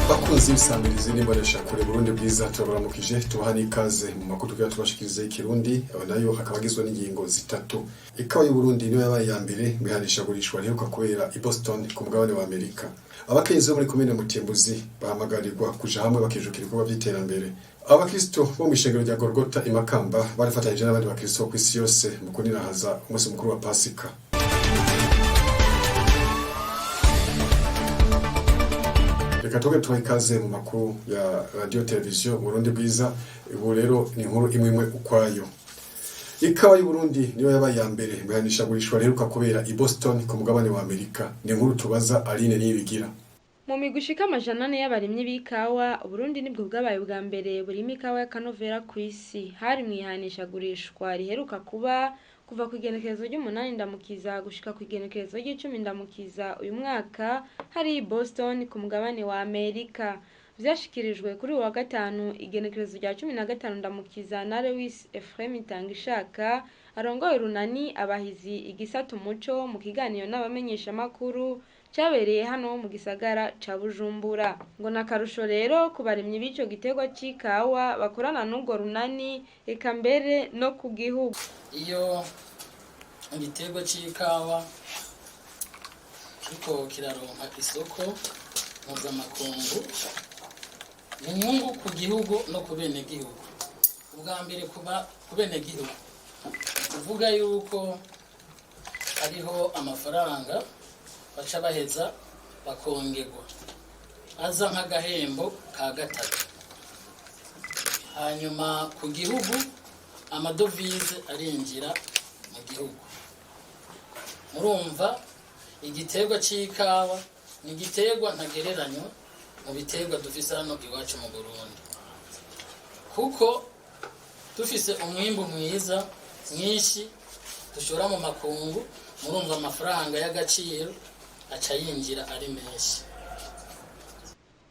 Bakunzi b'isamirizi n'imboneshakure Burundi Bwiza, turabaramukije, tubaha n'ikaze mu makuru tugira tubashikirize y'ikirundi. Aba nayo akaba agizwe n'ingingo zitatu. Ikawa y'Uburundi niyo yabaye iya mbere mu ihanishagurishwa riheruka kubera i Boston ku mugabane wa Amerika. Abakenyezi bo muri komine Mutimbuzi bahamagarirwa kuja hamwe bakijukira ibikorwa vy'iterambere. Abakristo bo mw'ishengero rya Gorgota i Makamba barifatanyije n'abandi bakristo kw'isi yose mu kuninahaza umunsi mukuru wa Pasika. Reka tuge tubahe ikaze mu makuru ya Radio Televiziyo Burundi Bwiza. Ubu rero ni inkuru imwe imwe ukwayo. Ikawa y'Uburundi niyo yabaye iya mbere mu ihanishagurishwa riheruka kubera i Boston ku mugabane wa Amerika. Ni inkuru tubaza Aline Niyibigira. Mu migwi ishika 400 y'abarimyi b'ikawa, Uburundi nibwo bwabaye ubwa mbere burima ikawa y'akanovera kw'isi. Hari mw'ihanishagurishwa riheruka kuba kuva ku igenekerezo ry'umunani Ndamukiza gushika ku igenekerezo ry'icumi Ndamukiza uyu mwaka, hari i Boston ku mugabane wa Amerika. Vyashikirijwe kuri uyu wa gatanu, igenekerezo rya 15 Ndamukiza, na Lewis Ephraim Itangishaka arongoye urunani Abahizi igisata umuco, mu kiganiro n'abamenyeshamakuru cabereye hano mu gisagara ca Bujumbura. Ngo nakarusho rero ku barimyi b'ico giterwa c'ikawa bakorana n'urwo runani, eka mbere no ku gihugu. Iyo igiterwa c'ikawa kiriko kiraronka isoko mpuzamakungu, ni inyungu ku gihugu no ku benegihugu. Ubwa mbere kuba ku benegihugu, kuvuga yuko hariho amafaranga baca baheza bakongerwa, aza nk'agahembo ka gatatu. Hanyuma ku gihugu, amadovize arinjira mu gihugu. Murumva, igiterwa c'ikawa ni igiterwa ntagereranywa mu biterwa dufise hano iwacu mu Burundi, kuko dufise umwimbu mwiza mwinshi dushora mu makungu. Murumva, amafaranga y'agaciro aca yinjira ari menshi.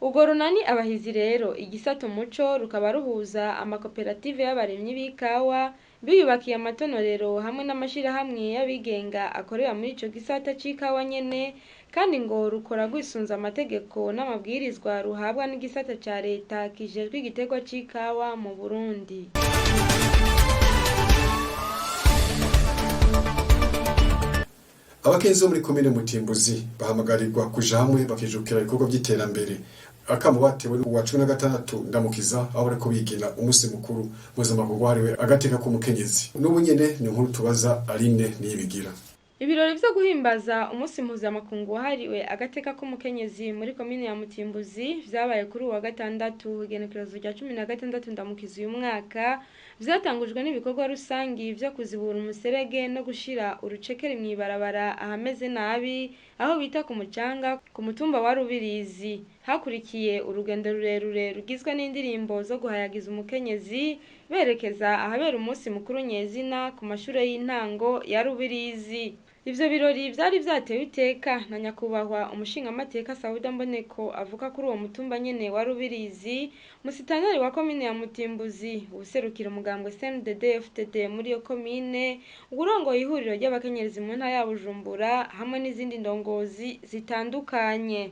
Urwo runani Abahizi rero igisata umuco rukaba ruhuza amakoperative y'abarimyi b'ikawa biyubakiye amatonorero, hamwe n'amashirahamwe y'abigenga akorera muri ico gisata c'ikawa nyene. Kandi ngo rukora rwisunze amategeko n'amabwirizwa ruhabwa n'igisata ca leta kijejwe igiterwa c'ikawa mu Burundi. Abakenyezi bo muri komine Mutimbuzi bahamagarirwa kuja hamwe bakijukira ibikorwa vy'iterambere. Akamo batewe uwa 16 Ndamukiza, aho bariko bigina umunsi mukuru mpuzamakungu wahariwe agateka k'umukenyezi. N'ubu nyene ni inkuru tubaza Aline Niyibigira. Ibirori vyo guhimbaza umunsi mpuzamakungu wahariwe agateka k'umukenyezi muri komine ya Mutimbuzi vyabaye kuri uwa gatandatu, igenekerezo rya 16 Ndamukiza uyu mwaka. Vyatangujwe n'ibikorwa rusangi vyo kuzibura umuserege no gushira urucekeri mw'ibarabara ahameze nabi, aho bita ku mucanga, ku mutumba wa Rubirizi. Hakurikiye urugendo rurerure rugizwe n'indirimbo zo guhayagiza umukenyezi, berekeza ahabera umunsi mukuru nyezina ku mashure y'intango ya Rubirizi. Ivyo birori vyari vyatewe iteka na nyakubahwa umushingamateka Sauda Mboneko avuka kuri uwo mutumba nyene wa Rubirizi, musitaneri wa komine ya Mutimbuzi, uwuserukira umugambwe CNDD FDD muri iyo komine, uwurongoye ihuriro ry'abakenyezi mu ntara ya Bujumbura, hamwe n'izindi ndongozi zitandukanye.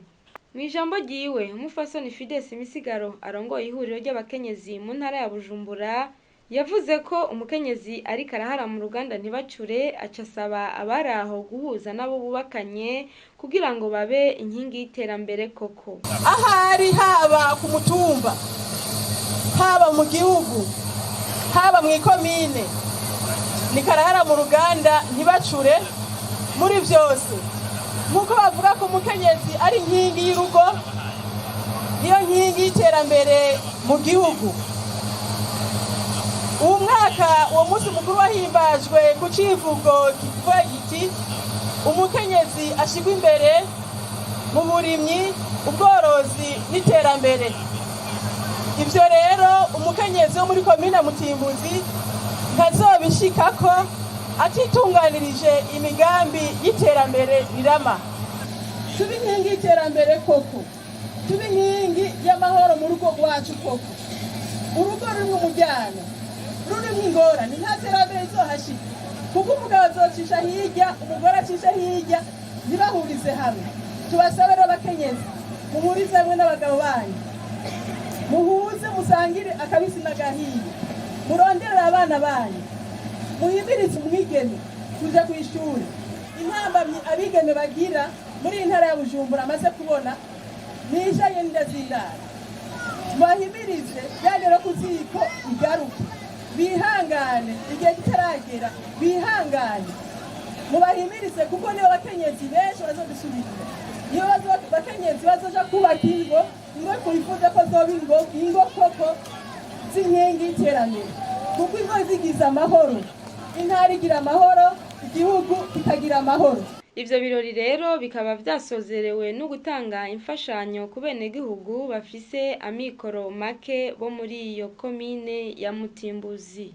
Mw'ijambo ryiwe, umupfasoni Fides Misigaro arongoye ihuriro ry'abakenyezi mu ntara ya Bujumbura yavuze ko umukenyezi ariko arahara mu ruganda ntibacure, aca asaba abari aho guhuza n'abo bubakanye kugira ngo babe inkingi y'iterambere koko. Ahari haba ku mutumba, haba mu gihugu, haba mu ikomine, ni karahara mu ruganda ntibacure muri byose. Nk'uko bavuga ko umukenyezi ari inkingi y'urugo, niyo nkingi y'iterambere mu gihugu. Uwu mwaka uwo munsi mukuru wahimbajwe ku civugo kivuga giti: "Umukenyezi ashigwa imbere mu burimyi, ubworozi n'iterambere." Ivyo rero umukenyezi wo muri komine Mutimbuzi ntazobishikako atitunganirije imigambi y'iterambere rirama. Tube inkingi y'iterambere koko, tube inkingi y'amahoro mu rugo rwacu koko. Urugo rurimwo umuryango, rurimwo ingorane, nta terambere rizohashika, kuko umugabo azocisha hirya, umugore acisha hirya, ntibahurize hamwe. Tubasabe rero abakenyezi. Muhurize hamwe n'abagabo banyu, muhuze, musangire akabisi n'agahiye, muronderere abana banyu, muhimirize umwigeme kuja ku ishuri. Intambamyi abigeme bagira muri iyi ntara ya Bujumbura amaze kubona nijanye n'inda z'indaro. Mubahimirize yagera ku ziko igaruke, bihangane igihe kitaragera, bihangane, mubahimirize, kuko nibo bakenyezi benshi bazodusubirira, nibo bakenyezi bazoja kubaka ingo, ingo twifuza ko zoba ingo, ingo koko z'inkingi y'iterambere, kuko ingo zigize amahoro, intara igira amahoro, igihugu kikagira amahoro. Ivyo birori rero bikaba vyasozerewe no gutanga imfashanyo ku benegihugu bafise amikoro make bo muri iyo komine ya Mutimbuzi.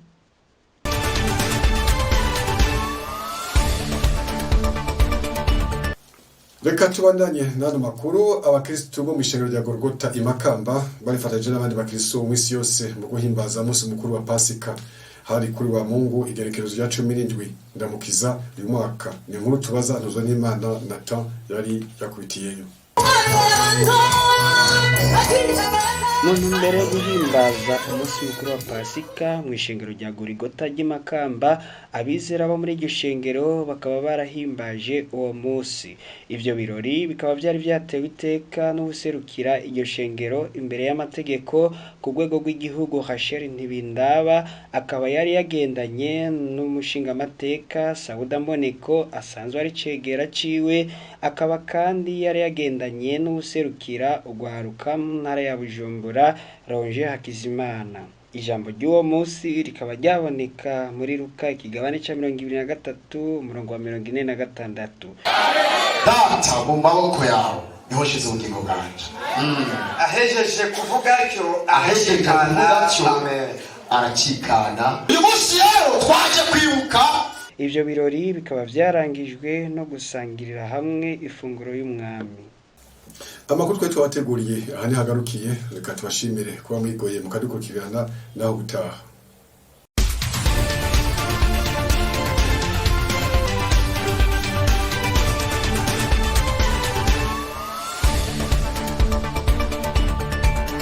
Reka tubandanye n'ano makuru. Abakristu bo mw'ishengero rya Gorgota i Makamba barifatanyije n'abandi bakristu mu isi yose mu guhimbaza umunsi mukuru wa Pasika. Hari kuri wa Mungu, igerekerezo rya 17 Ndamukiza uyu mwaka. Ni inkuru tubaza Ntuzwanimana Nathan yari yakubitiyeyo. Mu ntumbero yo guhimbaza umunsi mukuru wa Pasika mu ishengero rya Gorigota ry'i Makamba, abizera bo muri iryo shengero bakaba barahimbaje uwo munsi. Ivyo birori bikaba vyari vyatewe iteka n'uwuserukira iryo shengero imbere y'amategeko ku rwego rw'igihugu, Rachel Ntibindaba, akaba yari yagendanye n'umushingamateka Sauda Mboneko asanzwe ari cegera ciwe, akaba kandi yari yagendanye n'uwuserukira urwaruka mu ntara ya Bujumbura, Roger Hakizimana. Ijambo ry'uwo munsi rikaba ryaboneka muri Luka ikigabane ca 23, umurongo wa 46. Data, mu maboko yawe niho nshize ubugingo bwanje. Ahejeje kuvuga atyo, Ahejeje kuvuga atyo, Amen. aracikana. Uyu munsi rero twaje kwibuka. Ivyo birori bikaba vyarangijwe no gusangirira hamwe ifunguro y'umwami. Amakuru twari twabateguriye aha ntihagarukiye. Reka tubashimire kuba mwigoye mukadukurikirana. Naho gutaha.